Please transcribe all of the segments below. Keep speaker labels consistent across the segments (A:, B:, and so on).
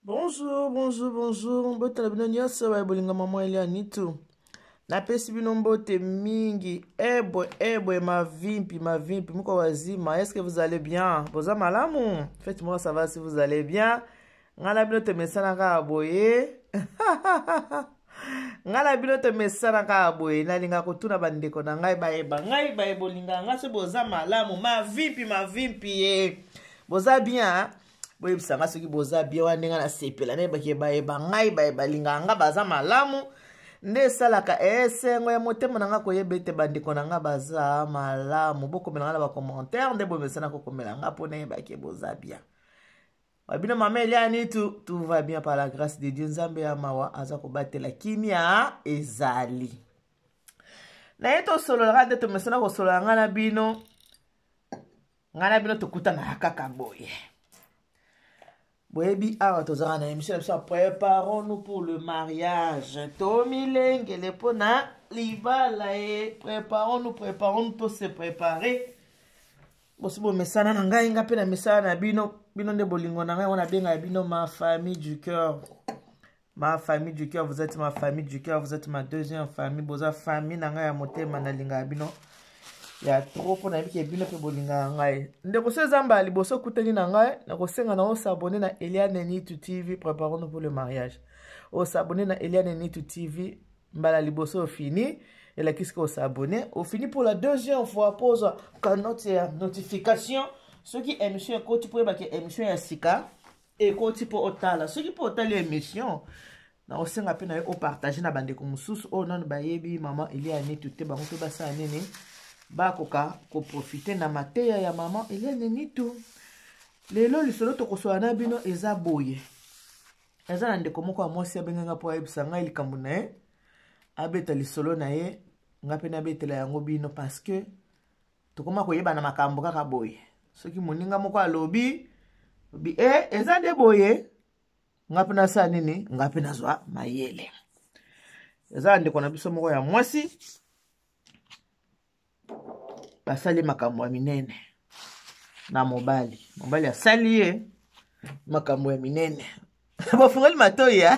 A: Bonjour, bonjour, bonjour. Mbote na bino nyonso baye bolinga mama Elia Nitu. Napesi bino mbote mingi. Ebwe, ebwe, mavimpi, mavimpi. Muko wazima. Est-ce que vous allez bien? Boza malamu? Faites-moi savoir si vous allez bien. Nga na bino tomesana kaka boye. Nga na bino tomesana kaka boye. Nalinga kotuna bandeko na ngai bayeba ngai baye bolinga ngai so boza malamu. Mavimpi, mavimpi ye. Boza bien, hein? Boyebisa nga soki boza bien wana ndenge nasepela nayebaki bayeba ngai baye balingaka nga baza malamu nde esalaka esengo ya motema na nga koyeba ete bandeko na nga baza malamu. Bokomela nga na bacommentaire nde bomesana kokomela nga mpo nayebaki boza bien. Babino mama Eliani, tout va bien par la grâce de Dieu. Nzambe ya mawa aza kobatela kimia ezali na ye. Tosololaka nde tomesana kosolola nga na bino. Ngai na bino tokutanaka kaka boye. Boyebi awa tozalaka na émission na biso ya Préparons-nous pour le mariage, tomilengele mpona libala ye. Préparons-nous, préparons-nous, tose préparer. Bosi bomesana na ngai, nga mpe na mesana na bino. Bino nde bolingo na ngai wana abengaka bino ma famille du cœur, ma famille du cœur. Vous êtes ma famille du cœur, vous êtes ma deuxième famille. Boza famille na ngai ya motema. Nalingaka bino ya trop mpo nayebi ke bino mpe bolingaka ngai. Ndeko, so eza mbala liboso okutani na ngai, nakosenga na os'abonner na Eliane Nitu TV Préparons-nous pour le mariage. Os'abonner na Eliane Nitu TV mbala liboso, ofini, elakisi ke os'abonner, ofini pour la deuxième fois mpo ozwa kanote ya notification soki émission ekoti, mpo oyebake émission ya sika ekoti mpo otala. Soki mpo otali émission, nakosenga mpe na yo opartager na bandeko mosusu oyo nano bayebi mama Elia Nitu te, bango mpe basala nini, bakoka koprofiter na mateya ya mama Eliane Nitu. Lelo lisolo tokosola na bino eza boye. Eza na ndeko moko ya mwasi abenganga mpo ayebisa ngai likambo na ye, abeta lisolo na ye, ngai mpe nabetela yango bino, parce que tokoma koyebana makambo kaka boye. Soki moninga moko alobi bi e eza nde boye, nga mpe nasala nini, nga mpe nazwa mayele. Eza na ndeko na biso moko ya mwasi, basali makambo ya minene na mobali. Mobali asali ye makambo ya minene. Bofungoli matoi ya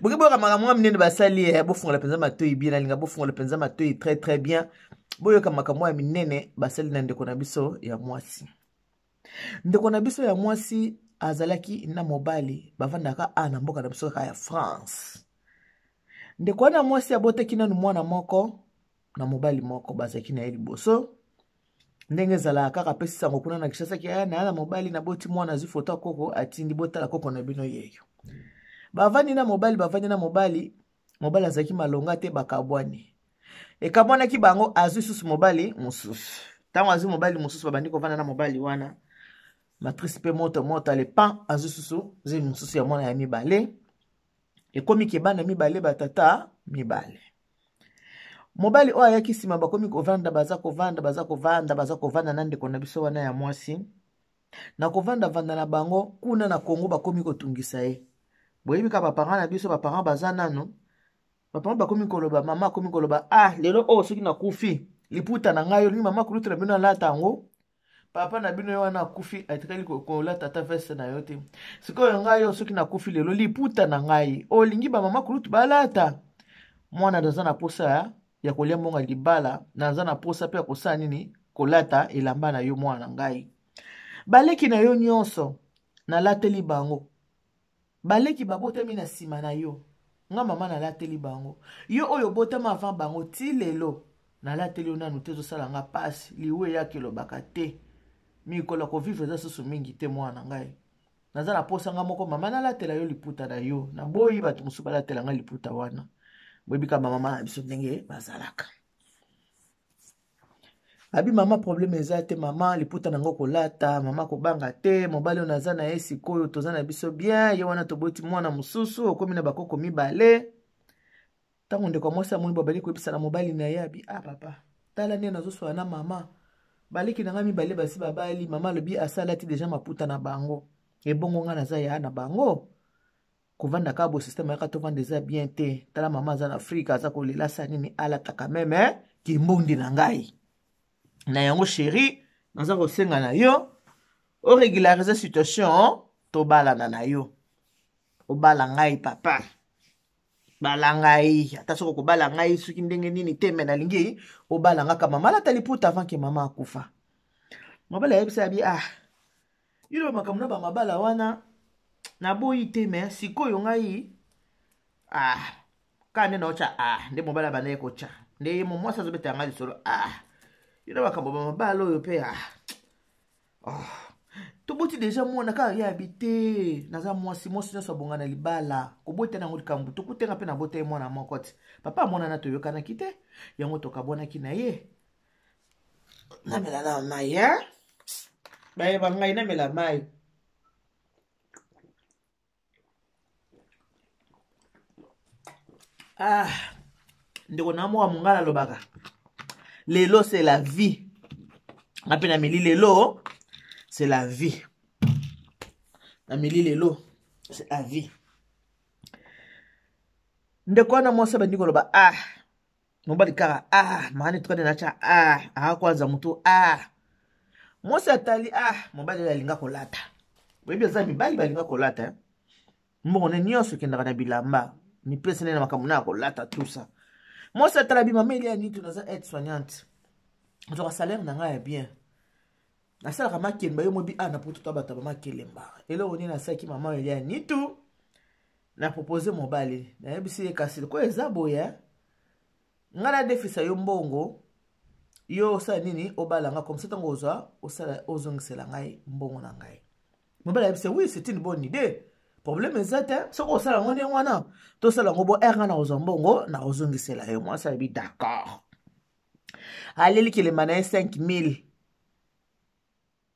A: boki boyoka makambo ya minene basali ye. Bofungola mpenza matoi bien, nalinga bofungola mpenza matoi très très bien, boyoka makambo ya minene basali na ndeko na biso ya mwasi. Ndeko na biso ya mwasi azalaki na mobali, bavandaka a na mboka na biso kaka ya France. Ndeko wana mwasi abotaki nanu mwana moko na mobali moko bazalaki na ye liboso. Ndenge ezalaka kaka, apesi sango kuna na Kinshasa ki aya na ya na mobali, naboti mwana, azwi foto ya koko, atindi: "Botala koko na bino yeyo." Bavandi na mobali, bavandi na mobali, mobali azalaki malonga te, bakabwani. Ekabwanaki bango, azwi susu mobali mosusu. Ntango azwi mobali mosusu, babandi kovanda na mobali wana, matrice mpe moto moto alepan, azwi susu zemi mosusu ya mwana ya mibale. Ekomi ke bana mibale, batata mibale. Mobali oyo ayaki nsima, bakomi kovanda, baza kovanda, baza kovanda, baza kovanda na ndeko na biso wana ya mwasi. Na kovandavanda na bango kuna na Kongo, bakomi kotungisa ye. Boyebi kaka baparent na biso, baparent baza nanu baparent. Bakomi koloba, mama akomi koloba: "Ah, lelo oyo soki nakufi, liputa na ngai olingi mama kulutu na bino alata yango? Papa na bino ye wana akufi, atikali kolata ata veste na yo te. Sikoyo ngai oyo soki nakufi lelo, liputa na ngai olingi bamama kulutu balata? Mwana naza na posa ya kolia mbongo ya libala, naza na posa mpe ya kosala nini, kolata elamba na yo. Mwana na ngai, baleki na yo nyonso nalateli bango, baleki babotami na nsima na yo, nga mama nalateli bango. Yo oyo obotama avant bango, ti lelo nalateli yo nanu te. Ezosala nga mpasi. Liwa eyaki elobaka te. Mikolo ya kovivre eza susu mingi te. Mwana na ngai, naza na posa nga moko mama nalatela yo liputa na yo. Naboyi bato mosusu balatela nga liputa wana." Boyebi ka bamama na biso ndenge bazalaka. Abi: "Mama, problème eza te. Mama, liputa nango kolata. Mama, kobanga te. Mobali oyo naza na ye sikoyo, toza na biso bien. Ye wana toboti mwana mosusu, okomi na bakoko mibale." Ntango ndeko ya mwasi amoni babali koyebisa na mobali na ye, abi: "Ah papa, tala nde nazoswala na mama. Baleki na ngai mibale basi babali. Mama alobi asalati déjà maputa na bango. Ebongo ngai naza ya na bango. Kovanda kaka bo système yaka tovanda eza bien te. Tala, mama aza na Afrika, aza kolela sa nini, alataka même kimbundi na ngai na yango. Chéri, naza kosenga na yo orégulariser situation, tobalana na yo." Obala ngai papa, bala ngai ata soki okobala ngai soki ndenge nini te, me nalingi obala nga ka mama alata liputa avant ke mama akufa. Mobali ayebisa abi ah, yo makambo na bamabala wana naboyi te, me sikoyo ngai ah kaka nde naotya ah nde mobali abandaki kotya nde ye mo mwasi azobeta yanga lisolo ah yo na makambo bamabala oyo mpe ah oh. Toboti deja mwana kaka ye abi te, naza mwasi, mwasi nyonso abonga na libala, kobota nango likambo tokutenga mpe nabota ye mwana moko te, papa amonana toyokanaki te, yango tokabwanaki na ye. Namela na mai eh? Bayeba ngai namela mai. Ah, ndeko na moko mongala alobaka lelo c'est la vie, nga mpe nameli lelo c'est la vie, nameli lelo c'est la vie. Ndeko wana mwasi abandi koloba ah, mobali kaka ah maani tukani nacha ah akwanza motu ah mwasi atali ah mobali oyo alinga kolata, oyebi eza mibali balinga kolata eh? Mbongo ne nyonso ekendaka na bilamba, mipesa nde na makambo na ya kolata tusa. Mwasi atala bi mama elia nitu, naza aide soignante, azwaka salaire na ngai ya bien, nasalaka makelemba, yo mobi a na poto to bato ya bamakelemba. Eloko nini nasalaki mama elia nitu? Na propose mobali, nayebisi ye kasi lokola eza boye, ngai nadefisa yo mbongo, yo osala nini, obala nga comme ça, ntango ozwa osala ozongisela ngai mbongo na ngai. Mobali ayebisi oui, c'est une bonne idée, problème eza te, soki osala yango ndenge wana tosala yango bo ere ngai nakozwa mbongo nakozongisela yo. Mwasi ayebi d'accord, aleli kelema na ye 5000,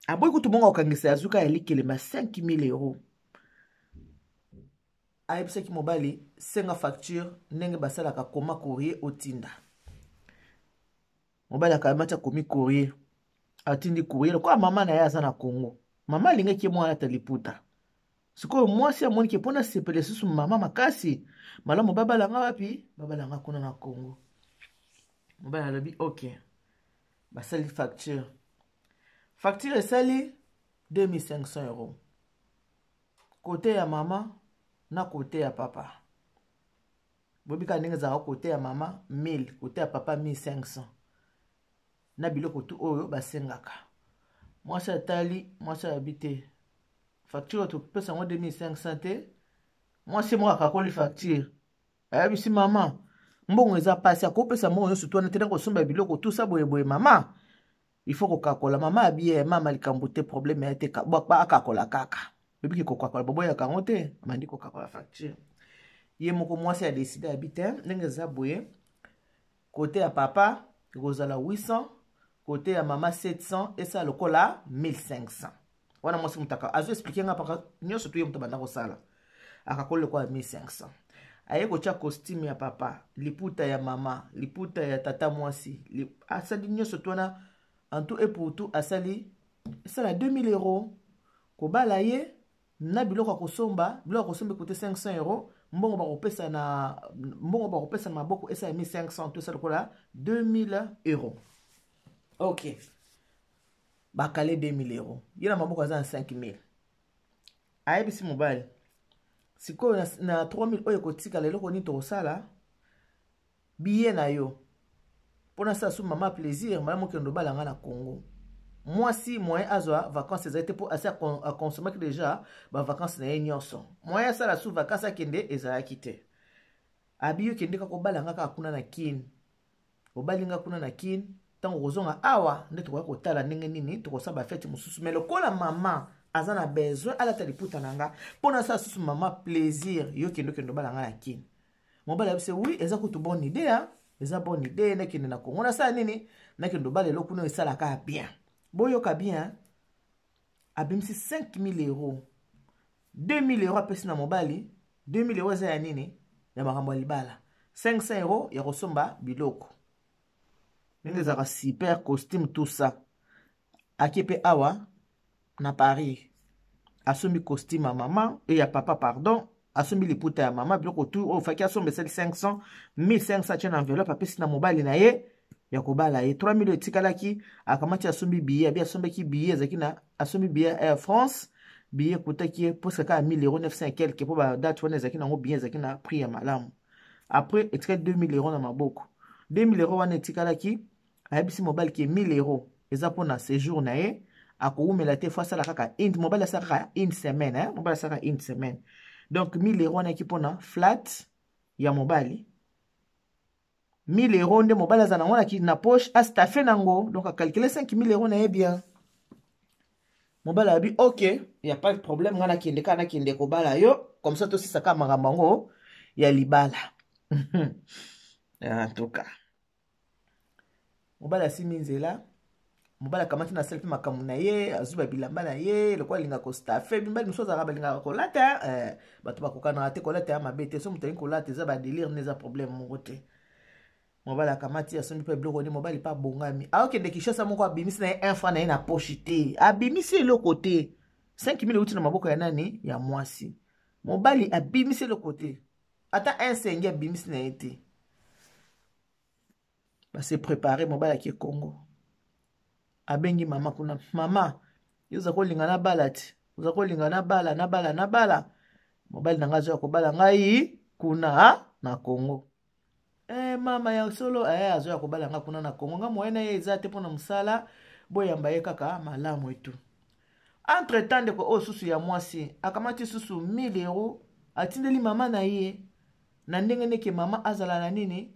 A: aboyi kutu mbongo akokangisa, azuka ya likelema 5000 euro. Ayebisaki mobali senga facture ndenge basalaka, koma courrier otinda. Mobali akamati akomi courrier, atindi courrier lokola mama na ye aza na Congo. Mama alingaki ye mwana ata liputa. Sikoyo mwasi amoniki mpo nasepela lisusu mama makasi malamu, babalanga wapi? Babalanga kuna na Congo. Mobali alobi ok, basali facture, facture esali 2500 euro, kote ya mama na kote ya papa. Boyebi kaka ndenge ezalaka, kote ya mama 1000, kote ya papa 1500, na biloko tu oyo basengaka. Mwasi atali, mwasi ayabi te, facture topesa yango 2500 te. Mwasi moko akakoli facture, ayebisi mama mbongo eza mpasi, akopesa mbongo nyonso tu wana te na kosomba biloko tusa boyeboye. Mama il faut kokakola. Mama abie mama likambo te, problème ya te, akakola kaka, bebiki kokakola boboyaka yango te. Abandi kokakola facture ye moko. Mwasi adécider, abi te, ndenge eza boye, kote ya papa ekozala 800, kote ya mama 700, esala lokola 1500. Wana mwasi mutaka azo expliquer nga paka nyonso tu, ye moto abanda kosala, akakoli lokola 1500. Aye kotya costume ya papa, liputa ya mama, liputa ya tata mwasi, asali nyonso tu wana, en tout et pour tout asali esala 2000 euro. Kobala ye na biloko ya kosomba, biloko ya kosomba ekote 500 euro, mbongo bakopesa na mbongo bakopesa na maboko esala 1500, to esala lokola 2000 euro. Ok, bakale 2000 euro, ye na maboko aza na 5000. Ayebisi mobali sikoyo na 3000 oyo ekotikala, eloko nini tokosala? Biye na yo mpo nasala su mama plaisir malamu, okende obala nga na Congo. Mwasi moyen azwa vacance ezali te, mpo asi aconsomaki déjà bavacance na ye nyonso, moyen asala su vacance akende ezalaki te. Abi yo kende kaka obala nga kaka kuna na Kine, obali nga kuna na Kine, ntango kozonga awa nde tokoki kotala ndenge nini tokosala bafete mosusu. Mais lokola mama aza na besoin alata liputa na nga mpo nasala susu mama plaisir, yo kende, okende obala nga na Kine. Mobali ayebisi oui, eza kutu bonne idée, hein? Eza bonne idée, nakende na Kongo nasala nini, nakende obala eloko kuna esalaka bien. Boyoka bien, abimisi 5000 euro, 2000 euro apesi na mobali. 2000 euro eza ya nini? Ya makambo ya libala. 500 euro ya kosomba biloko ndenge ezalaka super, costume, tout ça. Ake mpe awa na Paris, asombi costume ya mama e ya papa, pardon, asombi liputa ya mama, biloko tu oyo faki asomba esali 500, 1500 atie na enveloppe, apesi na mobali na ye ya kobala ye. 3000 etikalaki, akamati asombi billet, abi asombaki billet ezalaki na asombi billet Air France. Billet ekutaki ye presque kaka 1000 euro 900 et quelque, mpo badate wana ezalaki nango billet ezalaki na prix ya malamu. Après etikali 2000 euro na maboko. 2000 euro wana etikalaki, ayebisi mobali ke 1000 euro eza mpona séjour na ye, akowumela te, fo asala kaka une, mobali asala kaka une semaine, hein? Mobali asala kaka une semaine. Donc 1000 euro wana eki mpona flat ya mobali. 1000 euro nde mobali aza nango na poche, astaffe nango. Donc acalcule 5000 euro na ye bien. Mobali abi ok, ya pas de problème, ngai nakende kaka, nakende kobala yo, comme ça tosisa kaka makambo yango ya libala. En tout cas mobali asimi nzela. Mobali akamati na sali mpe makambo na ye, azwi babilamba na ye lokola alinga kostaffe. Mibali mosusu azalaka, balingaka kolata, bato bakokanaka te. Kolata ya mabe te, so moto alingi kolata eza badélire nde eza problème moko te. Mobali akamati, asombi mpe biloko nde mobali mpe abongami, aokende Kinshasa moko. Abimisi na ye un franc na ye na poche te, abimisi eloko te. 5000 euti na maboko ya nani? Ya mwasi. Mobali abimisi eloko te, ata un senge abimisi na ye te. Base préparé, mobali ake Congo, abengi mama kuna: "Mama, yo oza kolinga na bala ti, oza kolinga na bala, na bala, na bala mobali na ngai azoya kobala ngai kuna na Congo." Mama, ya solo? Azoya kobala ngai kuna na Congo, ngai moye na ye eza te mpona mosala, boyamba ye kaka malamu etu. Entre temps ndeko oyo susu ya mwasi akamati susu 1000 euro, atindeli mama na ye na ndenge neke mama azala na nini,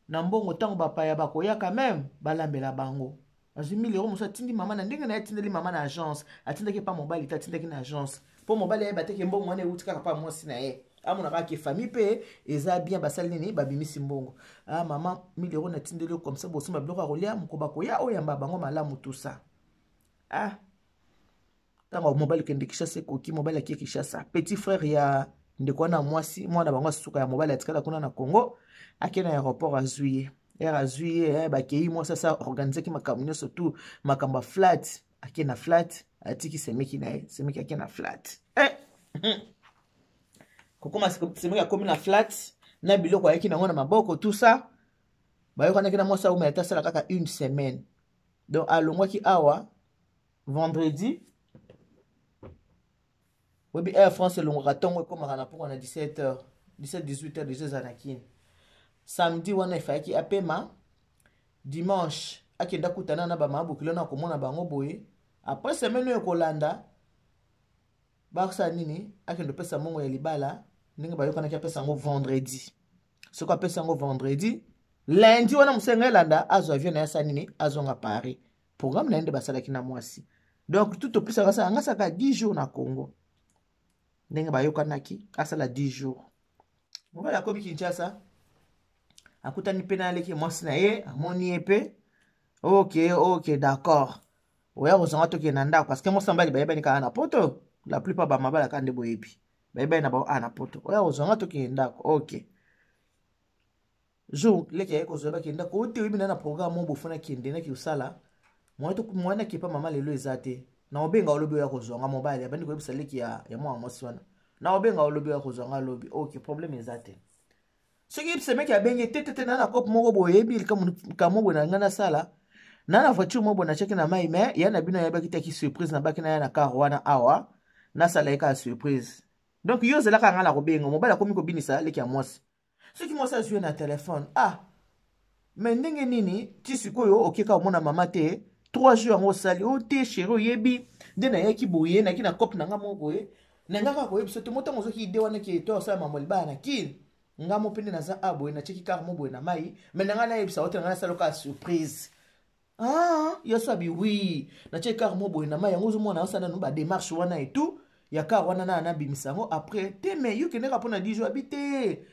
A: na mbongo ntango bapaya bakoyaka meme balambela bango. Azwi 1000 euro mosusu, atindi mama na ndenge na ye, atindeli mama na agence. Atindaki epa mobali te, atindaki na agence mpo mobali ayeba teke mbongo wana euti kaka pa mwasi na ye, amona kaka ke famille mpe eza bien, basali nini, babimisi mbongo. "Ah mama, 1000 euro natindeli yo, comme ça bosomba biloko ya kolia moko, bakoya oyamba bango malamu, tout ça." Ah, ntango mobali kende Kinshasa ekoki, mobali akie Kinshasa. Petit frère ya ndeko wana mwasi, mwana bango asuka ya mobali atikala kuna na Congo, ake na aéroport, azwi ye ere, azwi ye, bakei. Mwasi asa organisaki makambo nyonso tu, makambo ya flat. Ake na flat, atiki semeki na ye. Semeki ake na flat, kokoma semeki akomi na flat na biloko ayaki nango na maboko, tout ça. Bayokanaki na mwasi aumela te, asala kaka une semaine. Donc alongwaki awa vendredi. Oyebi Air France elongwaka ntongo, ekomaka na pokwa na 17 heures, 17 18 heures déjà eza na Kini. Samedi wana efayaki apema, dimanche akende akutana na bamama bokilo na komona bango boye. Après semaine oyo ekolanda, basala nini? Akende opesa mbongo ya libala ndenge bayokanaki, apesa yango vendredi. Soki apesa yango vendredi, lundi wana mosenga elanda azwa avion na ye, asala nini? Azonga Paris. Programme na ye nde basalaki na mwasi. Donc tout opesaka, asala nga asalaka 10 jours na Congo ndenge bayokanaki, asala 10 jours. Mobali akomi Kinshasa, akutani mpe na aleki mwasi na ye, amoni ye mpe: Ok, d'accord, oya kozonga, tokende na ndako." Parce que mwasi na mobali bayebani kaka na Poto. La plupart bamabala kaka nde boyebi, bayebani na bango a na Poto. "Oya kozonga, tokende ndako." Ok, jour leki aye kozwa, bakende ndako. "Ote, oyebi na programme mo bofuna kende naki kosala moyen nakepa mama lelo eza te, na obenga olobi oya kozwanga." Mobali abandi koyebisa leki ya mwana mwasi wana: "Na obenga olobi oya kozwanga lobi." "Ok, problème eza te." Soki semeki abengi: "Te, te, te, na kope moko boye, oyebi likambo boye na ngai nasala na voiture moko boye, natiaki na mai, mais ya na bino ayebaki te, surprise nabaki na ya na car wana awa, nasala ye kaka surprise. Donc yo ozelaka ngai na kobenga." Mobali akomi kobinisa leki ya mwasi. Soki mwasi azwi na telefone: "Ah, mais ndenge nini ti sikoyo okeka omona mama te? 3 jours yango osali o te. Chéri, oyebi nde nayaki boye, nayaki na cope na nga moko boye, na nga kaka koyebi so te. Mo ntango ozoki ide wana ke to osala mambo libala na Kini, nga mo mpe nde naza a boye, natieki car mo boye na mai, mais na ngai nayebisa o te, na ngai nasala kaka surprise." "Ah, yo so abi oui, natieki car mo boye na mai yango, ozomona osala nanu badémarche wana et tout ya car wana, na nabimisa yango après te. Mais yo kendeka mpona 10 jours." Abi: "Te,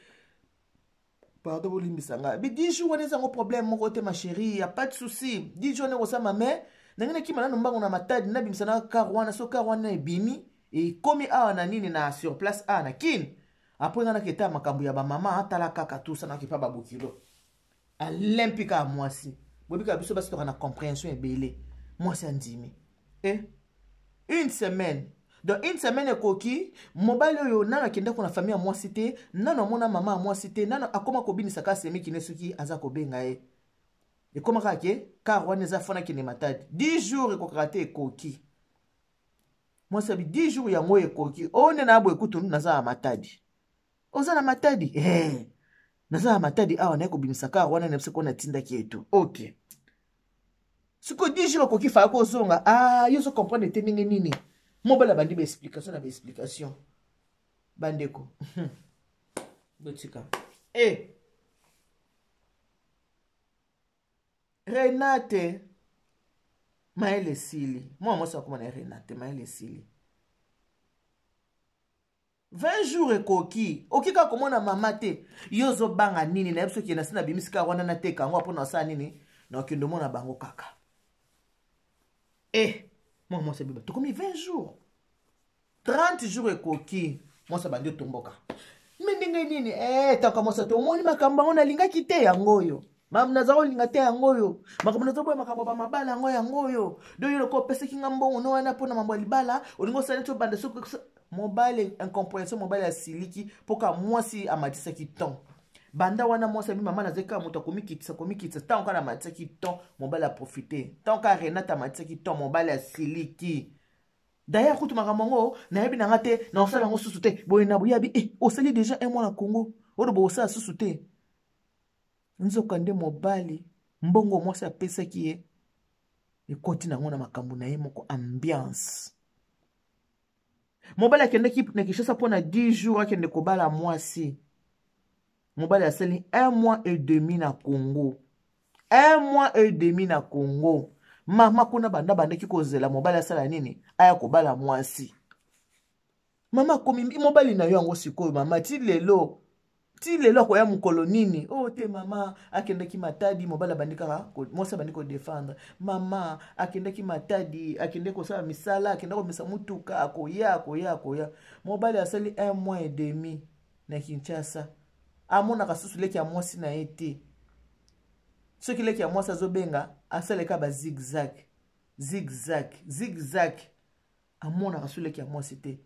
A: pardon, bolimbisa ngai." Bi: "10 jours wana ezango problème moko te, ma chérie, ya pas de souci, 10 jours wana ekosama, mais ndenge nakima nanu mbango na Matadi, nabimisa na car wana. So car wana ebimi, ekomi awa na nini, na sur place awa na Kini, après ngai naketa makambo ya bamama, atala kaka tusa, nakepa babokilo." Alempi kaka mwasi. Boyebi kaka biso basi toka na compréhension ebele. Mwasi andimi une semaine. Donc une semaine ekoki, mobali oyo nano akendako na famille ya mwasi te, nano amona mama ya mwasi te, nano akóma kobinisa kaka semeki ne. Soki aza kobenga ye, ekóma kaka ke car wana eza fona akende Matadi. 10 jours ekokaka te, ekoki. Mwasi abi 10 jours yango ekoki. O nde na boye kutu naza na Matadi. Oza na Matadi? Eh. Naza na Matadi awa naye kobimisa kar wana na biso ko natindaki eto. Okay. Sikoyo 10 jours ekoki faa kozonga. Ah, yo ozo comprendre te ndenge nini? Mobali abandi ba explication na ba explication. Bandeko. Botika. Eh. Renate mayele esili mwana mwasi akoma na Renate mayele esili 20 jours ekoki oki kaka komona mama te yo ozobanga nini nayebi soki nasi nabimisi kaka wana nateka yango mpo na osala nini na okende omona bango kaka e mwana mwasi abiba tokomi 20 jours 30 jours ekoki mwasi abandi otomboka me ndenge nini eh, taka mwasi tomoni makambo yango nalingaki te yango oyo makambo naza kolinga te yango oyo makambo nazoboya makambo ba mabala yango yango oyo do yo lokola opesaki nga mbongo no wana mpona mambo ya libala olingi osala neti obanda soki mobali incomprehension mobali asiliki mpo ka mwasi amatisaki ton banda wana mwasi abi mama nazali kaka moto akomikitisa komikitisa ntango kaka amatisaki ton mobali aprofite ntango kaka renate amatisaki ton mobali asiliki. D'ailleurs kutu makambo yango nayebi na nga te na osala yango susu te boye na boye abi eh, osali déjà un mois na Congo oyo bosala susu te. Nzoka nde mobali mbongo mwasi apesaki ye ekoti nango na makambo na ye moko ambiance. Mobali akendaki na Kinshasa mpo na 10 jours akende kobala mwasi. Mobali asali un mois et demi na Congo. Un mois et demi na Congo. Mama kuna banda bandaki kozela mobali asala nini? Aya kobala mwasi. Mama akomi mobali na yo yango sikoyo mama ti lelo. Ti lelo akoya mokolo nini? Oh te mama akendaki Matadi, mobali abandi kaka mwasi abandi ko défendre. Mama akendaki Matadi, akende kosala misala, akende komisa mutuka, akoya akoya akoya. Mobali asali un mois et demi na Kinshasa. Amonaka susu leki ya mwasi na ye te. Soki leki ya mwasi azobenga, asaleka ba zigzag, zigzag, zigzag. Amonaka susu leki ya mwasi te.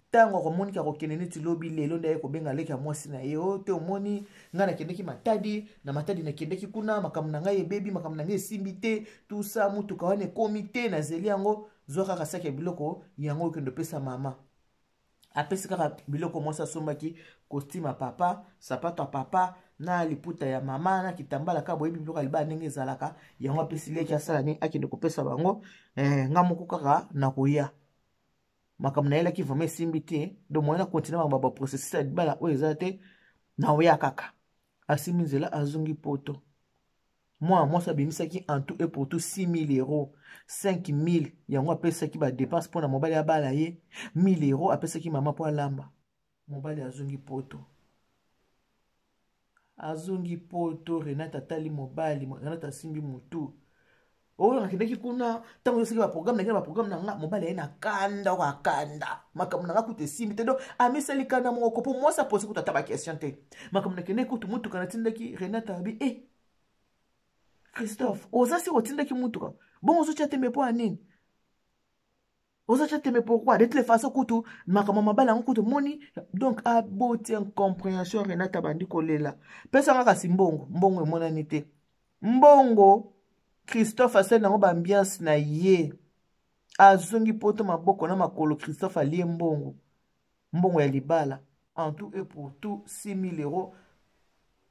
A: Ntango akomoniki akokende neti lobi lelo nde aye kobenga leki ya mwasi na ye. O te omoni ngai nakendeki Matadi, na Matadi nakendeki kuna, makambo na ngai ebebi, makambo na ngai esimbi te, tout ça, mutuka wana ekomi te, nazeli yango, zwa kaka saki ya biloko yango okende opesa mama. Apesi kaka biloko mwasi asombaki, costume ya papa, sapato ya papa, na liputa ya mama, na kitambala kaka boyebi biloko ya libala ndenge ezalaka, yango apesi leki asala nini akende kopesa bango. Nga moko kaka nakoya. Makambo nayelaki vraiment esimbi te, donc moyen na continuer makambo ya ba processus ya libala oyo eza te, naoya kaka. Asimbi nzela azongi poto. Mwana mwasi abimisaki en tout et pour tout 6000 euros, 5000 yango apesaki ba dépenses mpona mobali abala ye, 1000 euros apesaki mama mpo alamba. Mobali azongi poto. Azongi poto, Renate atali mobali, Renate asimbi mutu. Oyo nakendaki kuna ntango nyonso ba programme nakenda ba programme na nga, mobali aye na kanda oyo akanda makambo na nga kutu esimbi te, donc amisali kanda moko mpo mwasi apose kutu ata ba question te. Makambo nakendaki kutu mutuka natindaki Renate abi eh Christophe oza si otindaki mutuka bongo ozotia tembe mpo ya nini? Ozotia tembe pourquoi? De toutes les façons kutu makambo mabala yango kutu moni, donc aboti incompréhension. Renate abandi kolela, pesa nga kasi mbongo, mbongo emonani te, mbongo Christophe asali nango ba ambiance na ye, azongi poto maboko na makolo. Christophe alie mbongo, mbongo ya libala en tout et pour tout 6000 euros.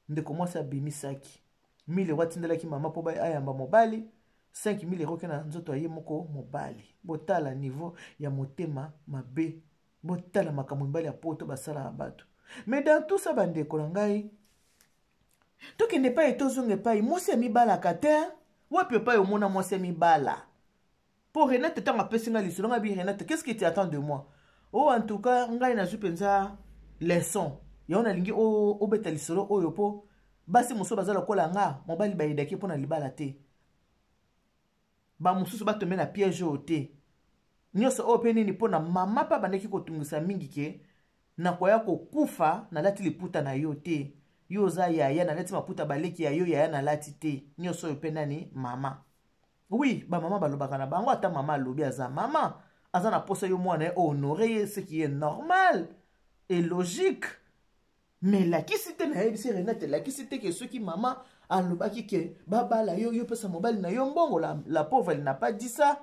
A: Ndeko mwasi abimisaki 1000 euros atindelaki mama mpo ayamba mobali, 5000 euros ke na nzoto ya ye moko mobali. Botala niveau ya motema mabe, botala makambo mibali ya poto basalaka bato. Mais dans tout ça bandeko na ngai, tokende epai tozonga epai mwasi ya mibalaka te. Wapi epai omona mwasi ya mibala? Po Renate ntango apesi ngai lisolo, ngai bi Renate, qu'est-ce que tu attends de moi? Oh en tout cas ngai nazwi mpenza leçon yango, nalingi obeta lisolo oyo po basi mosusu baza lokola nga, mobali bayedaki mpo na libala te, bamosusu batombe na piège oyo te. Nyonso oyo mpe nini mpo na mama mpe abandaki kotungisa mingi ke nakoya kokufa nalati liputa na yo te, yo oza yaya nalati maputa baleki ya yo yaya nalati te. Nyonso oyo mpe nani mama. Oui, ba mama balobaka na bango, ata mama alobi aza mama, aza na posa yo mwana ye honore ye, ce qui est normal et logique. Mais elakisi te, nayebisi Renate, elakisi te ke soki mama alobaki ke babala yo, yo pesa mobali na yo mbongo. La pauvre, elle n'a pas dit ça.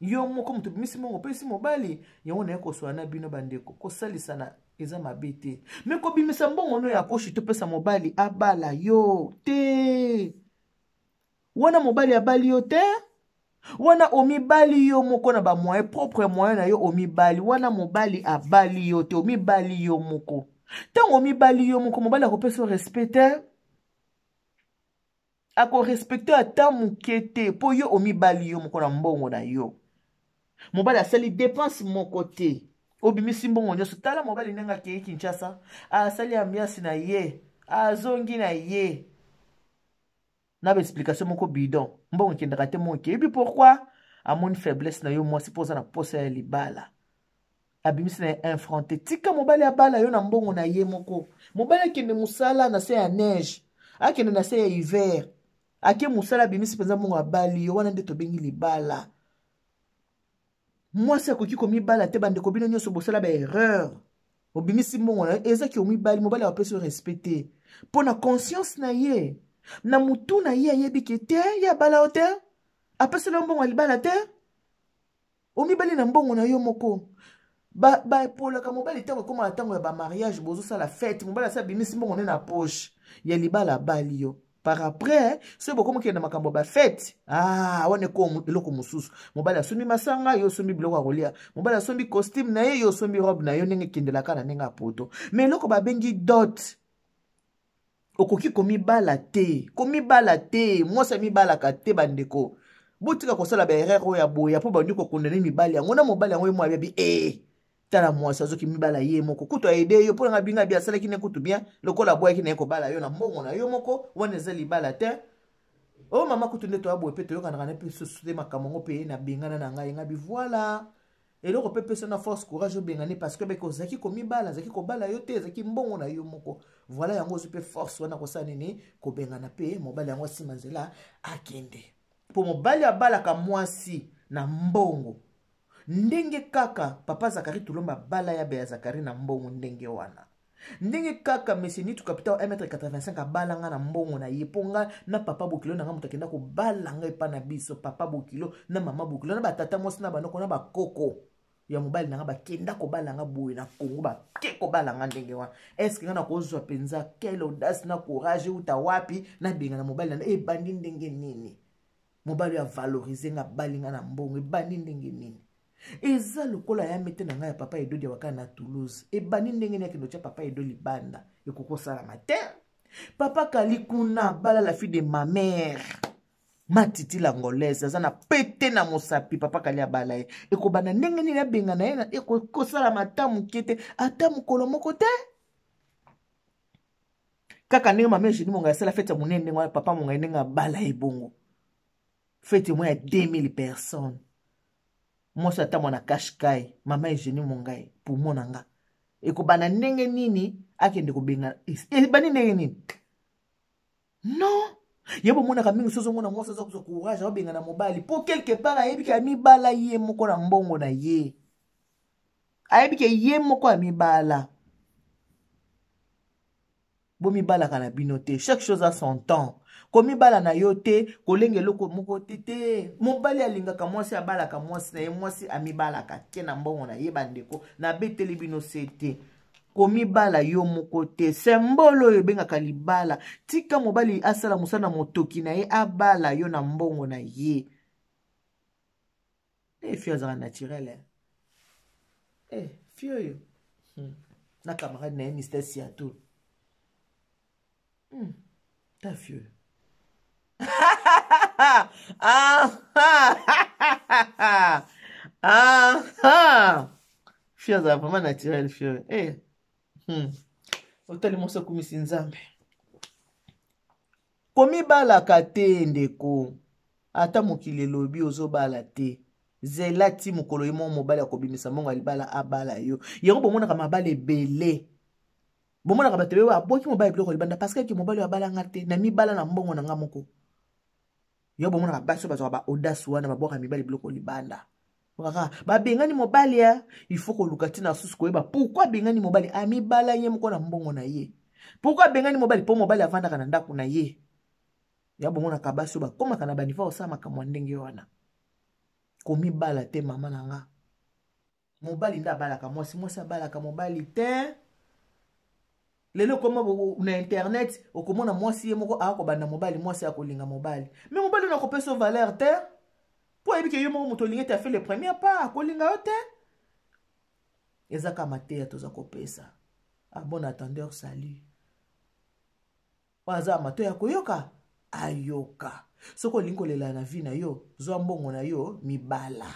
A: Yo moko moto obimisi mbongo opesi mobali yango. Naye koswana na bino bandeko, kosalisana eza mabe te, me kobimisa mbongo no ya poche topesa mobali abala yo te, wana mobali abali yo te, wana omibali yo moko na bamoyen propre, moyen na yo omibali. Wana mobali abali yo te, omibali yo moko. Ntango omibali yo moko, mobali akopesa yo respect te, akorespecte ata moke te, mpo yo omibali yo moko na mbongo na yo. Mobali asali dépense moko te, obimisi mbongo nyonso. Tala mobali ndenge akei Kinshasa, asali ambiance na ye, azongi na ye na baexplication moko bidon. Mbongo ekendaka te, mbongo ekeyebi. Pourquoi? Amoni faiblesse na yo mwasi, mpo oza na posa ya libala, abimisi na ye un franc te. Tika mobali abala yo na mbongo na ye moko. Mobali akende mosala na se ya neige, akende na se ya hiver, ake mosala, abimisi mpenza mbongo, abali yo. Wana nde tobengi libala. Mwasi akoki komibala te. Bandeko, bino nyonso bosala baerreur, obimisi mbongo na yo, ezaki omibali, mobali apesi yo respect te, mpo na conscience na ye, na mutu na ye, ayebi ke te, ye abala yo te, apesela yo mbongo ya libala te, omibali na mbongo na yo moko. Baepolaka ba mobali ntango ekomaka ntango ya bamariage, bozosala fete, mobali asi abimisi mbongo nde na poche ya libala, abali yo. Par après, soki bokomi okende makambo ya bafete, ah, wana eko eloko mosusu. Mobali asombi masanga, yo osombi biloko ya kolia. Mobali asombi costume na ye, yo osombi robe na yo, ndenge ekendelaka na ndenge ya poto. Mais eloko babengi dot, okoki komibala te, komibala te. Mwasi amibalaka te. Bandeko, botika kosala baerreur oyo ya boya, mpo bandi kokondane mibali yango na mobali yango. Ye mwa abebi e tala, mwasi azoki mibala ye moko, kutu aede yo mpo nanga binga bi asalaki ne kutu bien lokola aboyaki na ye kobala yo na mbongo na yo moko. Wana eza libala te. O oh, mama, kutu nde toya boye mpe toyokanaka na mpe susu te makambo yango mpe nabengana na ngai. Ngabi voilà, eloko mpe pesa na force, courage, obengani, parce que beke ozalaki komibala, azalaki kobala yo te, ezalaki mbongo na yo moko. Voilà, yango ozwi mpe force wana kosala nini? Kobengana mpe mobali yango, asima nzela akende, mpo mobali abalaka mwasi na mbongo, ndenge kaka papa Zakari Tulomba abala ya Beya Zakari na mbongo ndenge wana, ndenge kaka monsieur Nitu Capital 1m85 abala nga na mbongo na ye. Mpo nga na papa bokilo na nga, moto akenda kobala nga epa na biso, papa bokilo na mama bokilo na batata mwasi na banoko na bakoko ya mobali na nga, bakenda kobala nga boye na Kongo, bake kobala nga ndenge wana. Estce nga nakozwa mpenza quelle audace na courage euta wapi nabenga na mobali na ebandi ndenge nini? Mobali oyo avalorize nga, abali nga na mbongo, ebandi ndenge nini? Eza lokola ya mete na ngai ya papa Edo Diawaka na Toulouse, ebandi ndenge nini akende otya papa Edo libanda? Ekoki kosalama te. Papa Kali kuna bala la fille de ma mère Matiti l'Angolaise, aza na pete na mosapi. Papa Kali abala ye, ekobanda ndenge nini abengana ye? Ekosalama ata moke te, ata mokolo moko te. Kaka ndenge mama Eugénie Mongai asala fete ya monene ndenge wana, papa Mongai ndenge abala ye bongo, fete moko ya 2000 personnes, mwasi ata mwana kashkai, mama Eugénie Mongai, poumon na nga, ekobanda ndenge nini akende kobengana? Ebandi ndenge nini? Non, ye bomonaka mingi, soki ozomona mwasi aza kozwa courage aobengana mobali, mpo quelque part ayebi ke amibala ye moko na mbongo na ye, ayebi ke ye moko amibala. Bomibalaka na bino te, chaque chose a son temps. Komibala na yo te, kolenga eloko moko te te. Mobali alingaka mwasi, abalaka mwasi na ye, mwasi amibalaka te na mbongo na ye. Bandeko, nabeteli bino se te, komibala yo moko te. Sembolo oyo ebengaka libala, tika mobali asala mosala na motoki na ye, abala yo na mbongo na ye. E fio azalaka naturel, eh? Eh, fio oyo na camarade na ye Mister Siato, Ta fio oyo, ah, ah, ah, ah. Fio azala vraiment naturel, fio oyo, eh. Otali mwasi akumisi Nzambe. Komibalaka te ndeko, ata mokili elobi ozobala te, zela ti mokolo ye moko mobali akobimisa mbongo ya libala, abala yo. Yango bomonaka mabala ebele, bomonaka bato ebele abwaki mobali biloko libanda, parce que mobali oyo abalanga te, na mibala na mbongo na nga moko. Yo bomonaka basi oyo bazwaka ba audace wana, babwaka mibali biloko libanda, kaka babengani mobali ya, il faut koluka ntina susu koyeba pourquoi abengani mobali. Amibala ye moko na mbongo na ye. Pourquoi abengani mobali? Mpo mobali avandaka na ndako na ye. Ya bomonaka basi oyo bakomaka na baniveau kosala makambo ya ndenge wana. Komibala te, mama na nga. Mobali nde abalaka mwasi, mwasi abalaka mobali te. Lelo okoma na internet, okomona mwasi ye moko akobanda mobali, mwasi akolinga mobali, mais mobali oyo akopesa yo valeur te, mpo ayebi ke yo moko moto olingi ete afe le premier pas, akolinga yo te. Eza kaka mateya toza kopesa. À bon attendeur, salut. Oyo aza mato ya koyoka, ayoka. Soki olingi kolela na vie na yo, zwa mbongo na yo, mibala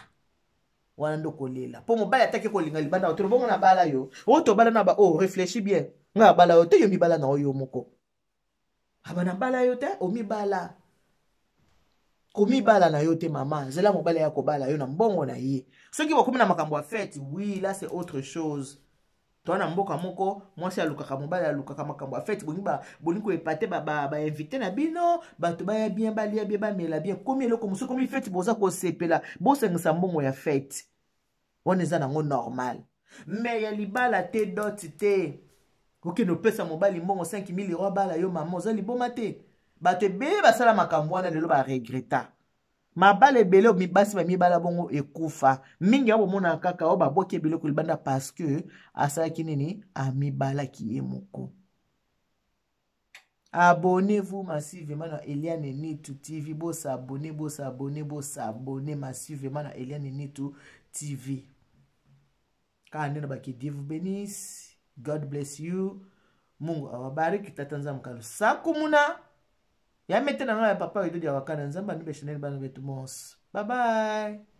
A: wana nde okolela, mpo mobali ataki kolinga libanda otolo bongo na bala yo oyo tobala na ba oyo. Oh, réfléchis bien. Ngai abala yo te, yo mibala na oyo moko. Aba na bala yo te, omibala. Komibala na yo te, mama. Zela mobali ya kobala yo na mbongo na ye. Soki bokomi na makambo ya fête, oui, là c'est autre chose. Toa na mboka moko, mwasi alukaka mobali, alukaka makambo ya fête. Bolingi bolingi koepate bainvité na bino, bato baya bien, balia bien, bamela bien. Komi eloko mosusu, komi fête, boza kosepela, bosangisa mbongo ya fête wana, eza nango normal. Mais ya libala te, dot te. Okende opesa mobali mbongo 5000 euro, abala yo. Mama, oza liboma te? Bato ebele basala makambo wana, lelo baregreta. Mabala ebele, basi bamibala bongo ekufa mingi. Ya bomonaka kaka oyo babwaki biloko libanda parce que asalaki nini? Amibalaki ye moko. Abonnez-vous massivement na Eliane Nitu TV. Bosabone, bosabone, bosabone massivement na Eliane Nitu TV. Kaka nde na baki, Dieu vous bénisse, God bless you, Mungu awabariki, Tata Nzambe kalusaku muna ya mete na ngai ya papa Edodi ya wakana Nzambe anube chanel bana betu monso. Bye bye.